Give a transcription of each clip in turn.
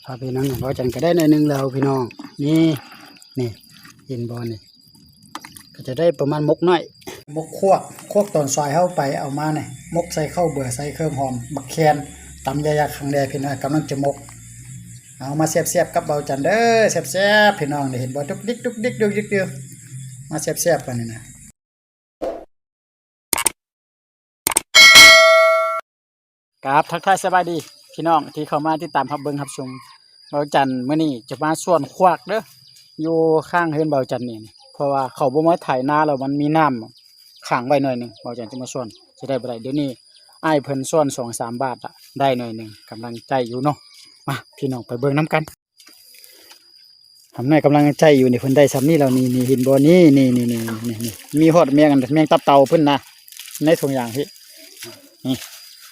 ພາພີ່ນ້ອງ ບ່າວຈັນກໍໄດ້ໜ້ອຍໜຶ່ງແລ້ວພີ່ນ້ອງ. ນີ້ ນີ້ ເຫັນບໍ່ນີ້ ກໍຈະໄດ້ປະມານໝົກນ້ອຍ ໝົກຄວກ ຄວກຕອນຊອຍເຮົາໄປເອົາມານີ້ ໝົກໃສ່ເຂົ້າເບືອ ໃສ່ເຄື່ອງຫອມ ບັກແຄນ ຕຳຢາໆ ຄັກແດ່ພີ່ນ້ອງ. ກຳລັງຈະໝົກ ເອົາມາແຊບໆ ກັບບ່າວຈັນເດີ ແຊບໆ ພີ່ນ້ອງ. ນີ້ເຫັນບໍ່ ດຸກດິກ ດຸກດິກ ດຸກດິກຢູ່ ມາແຊບໆ ກັນນີ້ນະ. ກາບທັກທາຍສະບາຍດີພີ່ນ້ອງທີ່ເຂົ້າມາຕິດຕາມຮັບເບິ່ງຮັບຊົມບ່າວຈັນ. ມື້ນີ້ຈະມາສວນຂວາກເດີ ຢູ່ຂ້າງເຮືອນບ່າວຈັນນີ້ ເພາະວ່າເຂົາບໍ່ມາໄຖນາແລ້ວ ມັນມີນ້ຳຂັງໄວ້ໜ້ອຍໜຶ່ງ ບ່າວຈັນຈະມາສວນ ຊິໄດ້ບໍ່ໄດ້. ດຽວນີ້ອ້າຍເພິ່ນສວນສອງສາມບາດລະ ໄດ້ໜ້ອຍໜຶ່ງ ກຳລັງໃຈຢູ່ເນາະ. ມາ ພີ່ນ້ອງໄປເບິ່ງນຳກັນ. ທຳນາຍກຳລັງໃຈຢູ່ນີ້ ເພິ່ນໄດ້ຊ່ຳນີ້ແລ້ວນີ້ ນີ້ເຫັນບໍ່ ນີ້ ນີ້ ມີຮອດແມງ ແມງຕັບເຕົ່າເພິ່ນນະ ໃນຖົງຢາງພີ້ ນີ້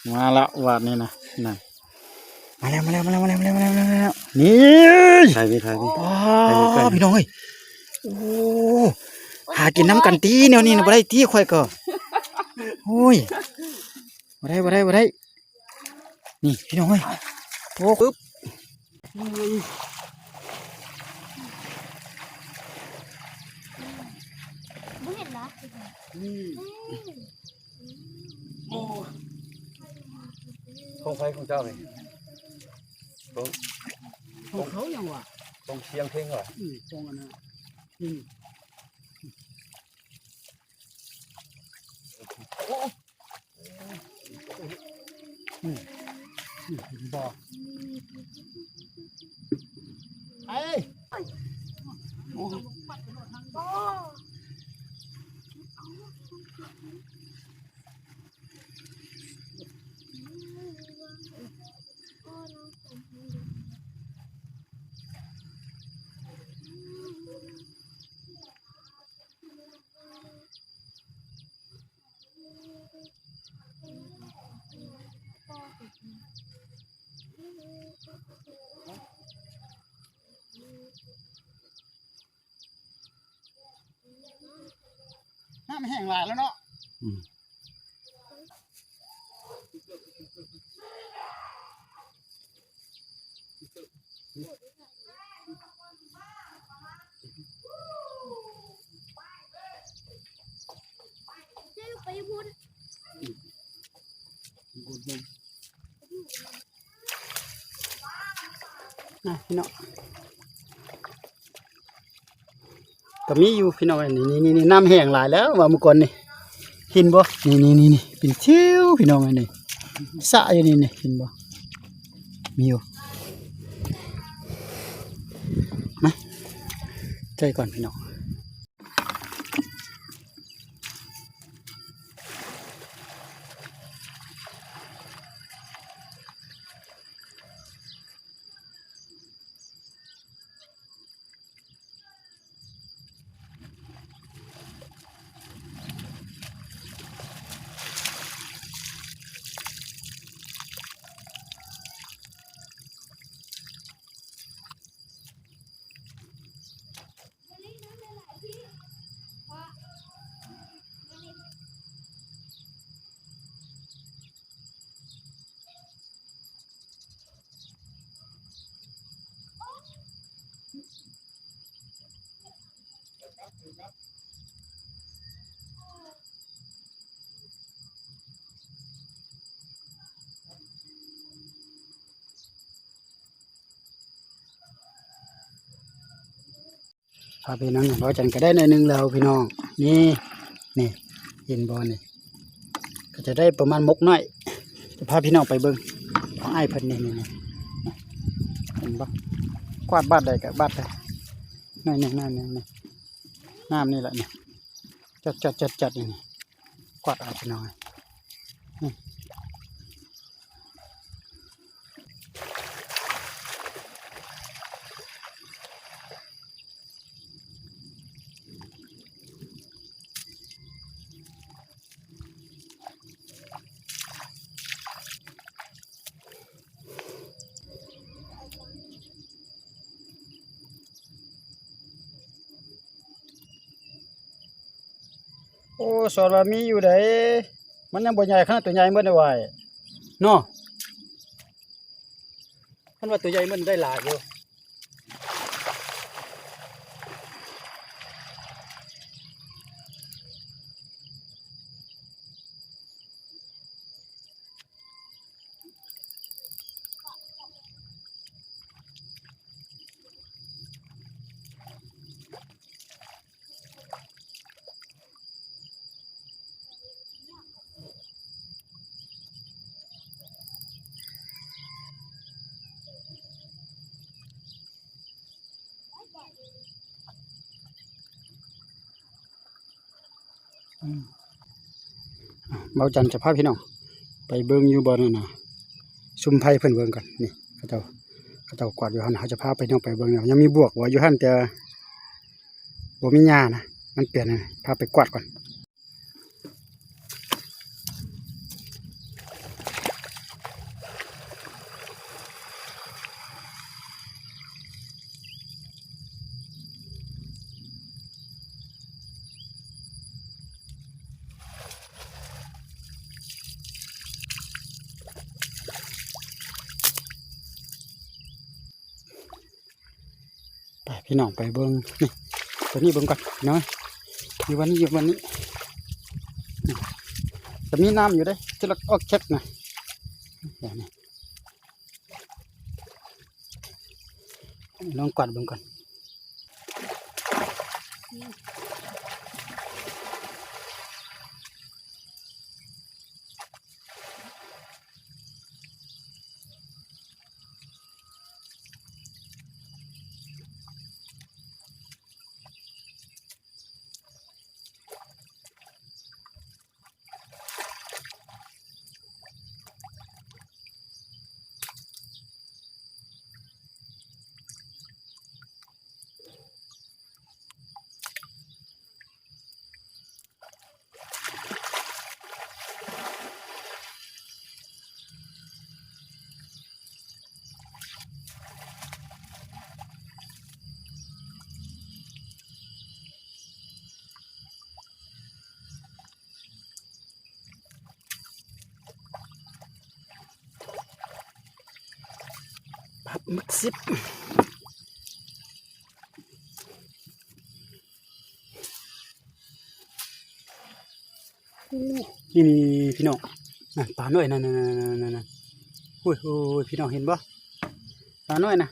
ມາລະບາດນີ້ນະ ນັ້ນ ມາແລ້ວ ມາແລ້ວ ມາແລ້ວ ນີ້ ຖ່າຍໄວ້ ຖ່າຍໄວ້ ອໍ ຖ່າຍໄວ້ ພີ່ນ້ອງເອີຍ ໂອ້ ຫາກິນນຳກັນຕິ ແນວນີ້ນະ ບໍ່ໄດ້ຕິ ຂ້ອຍກໍ ໂອ້ຍ ບໍ່ໄດ້ ບໍ່ໄດ້ ບໍ່ໄດ້. ນີ້ພີ່ນ້ອງເອີຍ ໂອ້ ປຶບ ບໍ່ເຫັນນະ ນີ້ ອືມ ໂອ້ ຂອງໃຜຂອງເຈົ້ານີ້ ຂອງ ຂອງເຂົາຫຍັງວະ ຂອງຊຽງເພັງຫວາ ອືມ ຂອງອັນນັ້ນ ນີ້ ໂອ້ ນີ້ ນີ້ ເຫັນບໍ່ ໄອ້ ໂອ້ ນ້ຳແຫ້ງຫຼາຍແລ້ວເນາະ ອືມ. ນະ ພີ່ນ້ອງ ກໍມີຢູ່ພີ່ນ້ອງເອີຍ ນີ້ໆໆ ນ້ຳແຫ້ງຫຼາຍແລ້ວວ່າມື້ກ່ອນນີ້ ເຫັນບໍ່ ນີ້ໆໆ ເປັນທິວພີ່ນ້ອງເອີຍ ນີ້ ສະຢູ່ນີ້ ນີ້ ເຫັນບໍ່ ມີຢູ່ ມາ ໃສ່ກ່ອນພີ່ນ້ອງ. ພາພີ່ນ້ອງ ບ່າວຈັນກໍໄດ້ໜ້ອຍໜຶ່ງແລ້ວພີ່ນ້ອງ ນີ້ ນີ້ ເຫັນບໍ່ນີ້ ກໍຈະໄດ້ປະມານໝົກນ້ອຍ ຈະພາພີ່ນ້ອງໄປເບິ່ງຂອງອ້າຍເພິ່ນນີ້ ນີ້ ນີ້ ເຫັນບໍ່ ກວາດບາດໃດກໍບາດໄປ ໜ້ອຍໜຶ່ງ ໜ້ອຍໜຶ່ງ ນີ້ ນ້ຳນີ້ແຫຼະນີ້ ຈັດໆໆໆ ນີ້ ກວາດເອົາພີ່ນ້ອງ ນີ້. ໂອ້ ສອນວ່າມີຢູ່ໃດ ມັນຍັງບໍ່ໃຫຍ່ຂະໜາດໂຕໃຫຍ່ໝົດໄດ້ຫວາຍເນາະ. ຄັນວ່າຕົວໃຫຍ່ມັນໄດ້ຫຼາຍຢູ່. ອືມ ອ່ະ ເບົາຈັນຈະພາພີ່ນ້ອງໄປເບິ່ງຢູ່ບ່ອນນັ້ນນະ ສຸມໄຟເພິ່ນເບິ່ງກ່ອນ. ນີ້ເຂົາເຈົ້າ ເຂົາເຈົ້າກວາດຢູ່ຫັ້ນ ເຮົາຈະພາພີ່ນ້ອງໄປເບິ່ງ. ຍັງມີບວກບໍ່ຢູ່ຫັ້ນ ແຕ່ບໍ່ມີຫຍ້ານະ ມັນເປັນ ພາໄປກວາດກ່ອນ. ໄປພີ່ນ້ອງໄປເບິ່ງ ນີ້ ຕົວນີ້ເບິ່ງກ່ອນເນາະ. ຢູ່ບ່ອນນີ້ ຢູ່ບ່ອນນີ້ ຈະມີນ້ຳຢູ່ເດ້ ຈະລັກອອກເຈັກນະ. ລອງກວາດເບິ່ງກ່ອນ. ປັບໝຶກສິບ. ນີ້ ນີ້ພີ່ນ້ອງ ນັ້ນປານ້ອຍນັ້ນ ນັ້ນ ນັ້ນ ນັ້ນ ໂອ້ຍ ໂອ້ຍ ພີ່ນ້ອງເຫັນບໍ່ ປານ້ອຍນະ.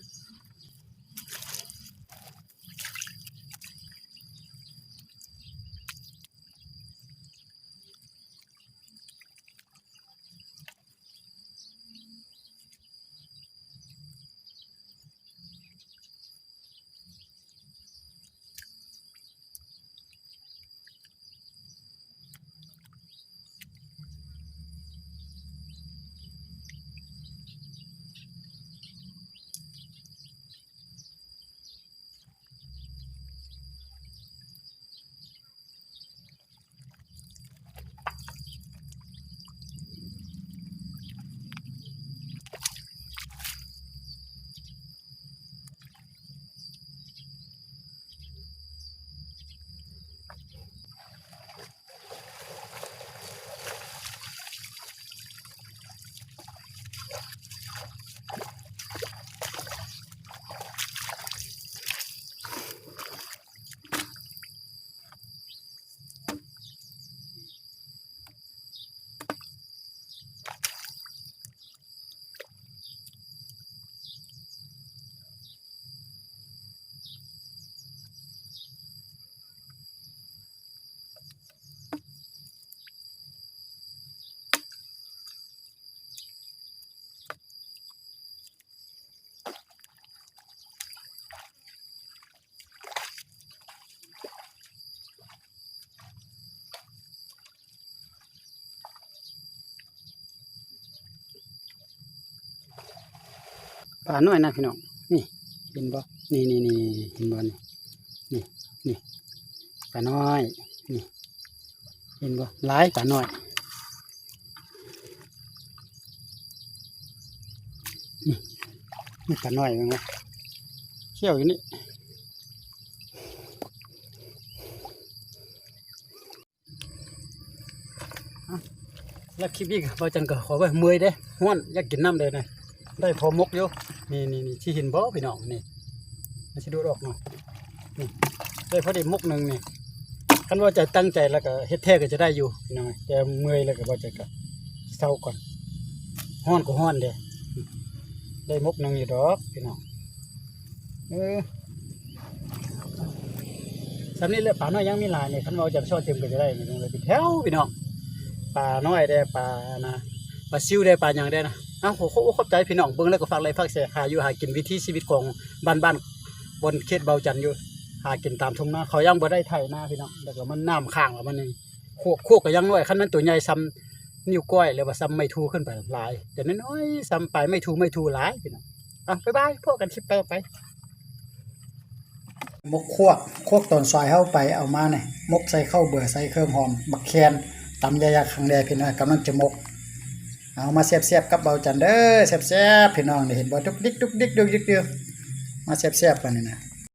ປານ້ອຍນະພີ່ນ້ອງ ນີ້ ເຫັນບໍ່ ນີ້ໆໆ ເຫັນບໍ່ ນີ້ ນີ້ ນີ້ ປານ້ອຍ ນີ້ ເຫັນບໍ່ ຫຼາຍປານ້ອຍ ນີ້ ນີ້ປານ້ອຍ ເຫັນບໍ່ ຂ້ຽວຢູ່ນີ້. ແລ້ວຄລິບນີ້ເບົາຈັນກໍຂໍໄວ້ ເມື່ອຍເດ້ ຮ້ອນ ຢາກກິນນ້ຳເດ້ນະ. ໄດ້ພໍໝົກຢູ່ ນີ້ໆໆ ຊິເຫັນບໍ່ພີ່ນ້ອງ? ນີ້ ມັນຊິດູດອອກເນາະ ນີ້ ໄດ້ພໍດີໝົກໜຶ່ງນີ້. ຄັນວ່າໃຈຕັ້ງໃຈແລ້ວກໍເຮັດແທ້ກໍຈະໄດ້ຢູ່ພີ່ນ້ອງ ແຕ່ເມື່ອຍແລ້ວກໍບໍ່ໃຈກໍເຊົາກ່ອນ ຮ້ອນກໍຮ້ອນເດ້. ໄດ້ໝົກໜຶ່ງຢູ່ດອກພີ່ນ້ອງ ເອີ ສ່ຳນີ້ແຫຼະ. ປານ້ອຍຍັງມີຫຼາຍນີ້ ຄັນວ່າຈະຊ້ອນເຕັມກໍຈະໄດ້ນີ້ເປັນແຖວພີ່ນ້ອງ ປານ້ອຍແດ່ ປານະ ປາຊິວແດ່ ປາຫຍັງແດ່ນະ. ເອົາ ຂໍຂອບອົກຂອບໃຈພີ່ນ້ອງ ເບິ່ງແລ້ວກໍຝາກໄລ້ຝາກແຊ ຫາຢູ່ຫາກິນ ວິຖີຊີວິດຂອງບ້ານໆ ບ່ອນເຂດເບົາຈັນຢູ່ ຫາກິນຕາມທົ່ງນາ ເຂົາຍັງບໍ່ໄດ້ໄຖນາພີ່ນ້ອງ ແລ້ວກໍມັນນ້ຳຄ້າງ ແລ້ວມັນ ຄວກ ຄວກກໍຍັງນ້ອຍ ຄັນມັນໂຕໃຫຍ່ສ່ຳນິ້ວກ້ອຍ ຫຼືວ່າສ່ຳໄມ້ທູຂຶ້ນໄປຫຼາຍ ແຕ່ນ້ອຍໆສ່ຳປາຍໄມ້ທູ ໄມ້ທູຫຼາຍພີ່ນ້ອງ. ອ່ະ ບາຍບາຍ ພົບກັນຄລິບຕໍ່ໄປ. ໝົກຄວກ ຄວກຕອນຊອຍເຮົາໄປເອົາມານີ້ ໝົກໃສ່ເຂົ້າເບືອ ໃສ່ເຄື່ອງຫອມ ບັກແຄນ ຕຳຢ່າໆຄັກແດ່ພີ່ນ້ອງ ກຳລັງຈະໝົກ. ເອົາມາແຊບໆກັບເບົາຈັນເດີ ແຊບໆ ພີ່ນ້ອງ ໄດ້ເຫັນບໍ່ ດຸກດິກ ດຸກດິກ ດຸກດິກຢູ່ ມາແຊບໆກັນນີ້ນະ.